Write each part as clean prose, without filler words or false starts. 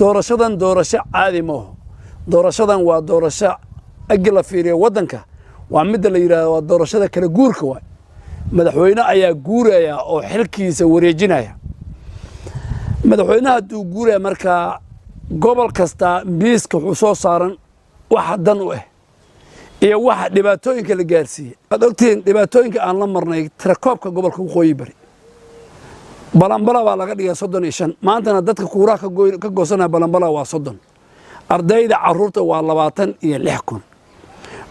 Doorashadan doorasho caadi ma aho. Doorashadan waa doorasho agi la fiiriyo waddanka, waa midda la yidhahdo waa doorashada kala guurka. Waay madaxweyne ayaa guuraya oo xilkiisa wareejinaya. Madaxweynaha hadduu guuraya, markaa gobol kasta miiska wuxuu soo saaran waxa dan u ah iyo waxa dhibaatooyinka la gaarsiiyey. Waad ogtihiin dhibaatooyinka aan la marnay tirakoobka gobolka Waqooyi Bari. Balambala baa laga dhigay 35. Maantana dadka kuuraha ka goosanaya Balambala waa 30. Ardayda caruurta waa 26,000.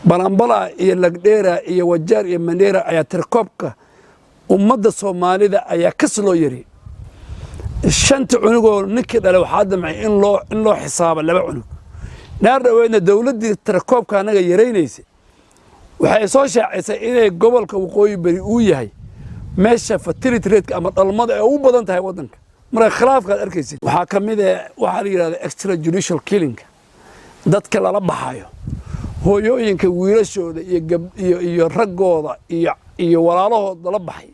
Balambala iyo Lagdheera iyo Wajaar iyo Mandheera ayaa tirakoobka ummadda Soomaalida ayaa kas loo yari. Shanta cunugoo ninkii dhalay waxaa damcay in loo xisaabo laba cunug. Dhaar dhaweydna dowladdii tirakoobka annaga yaraynaysay waxay soo shaacisay inay gobolka Waqooyi Bari uu yahay meesha fertility rate ama dhalmada ee ugu badan tahay waddanka. Marka khilaafkaad arkaysid waxaa ka mid ah waxaa la yidhahda extra judicial killing-ka, dadka lala baxayo, hooyooyinka wiilashooda iyo gab iyo raggooda iyo walaalahood lala baxay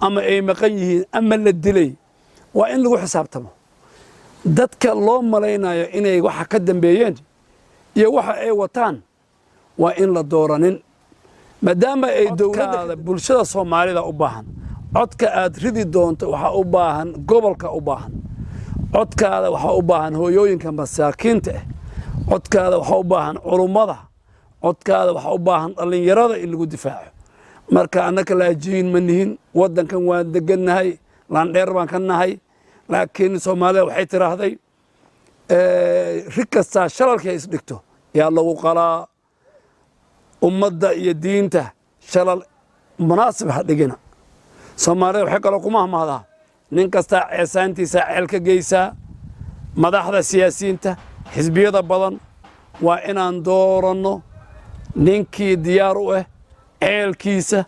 ama ay maqan yihiin ama la dilay. Waa in lagu xisaabtamo dadka loo malaynayo inay waxa ka dambeeyeen iyo waxa ay wataan. Waa in la dooranin maadaama ay dowladda bulshada Soomaalida u baahan. Codka aad ridi doonto waxaa u baahan gobolka u baahan. Codkaada waxaa u baahan hooyooyinka masaakiinta ah. Codkaada waxaa u baahan culummada. Codkaada waxaa u baahan dhallinyarada in lagu difaaco. Marka annaka laajiyin ma nihin, waddankan waan degannahay, laandheer baan ka nahay. Laakiin Soomaalida waxay tiraahday, ri kastaa shalalkay isdhigto yaa lagu qalaa. Ummadda iyo diinta shalal munaasib ha dhigina. Soomaalida waxay kaloo ku mahmahdaa, nin kastaa ceesaantiisa ceel ka geysaa. Madaxda siyaasiyiinta xisbiyada badan waa inaan dooranno ninkii diyaar u ah ceelkiisa.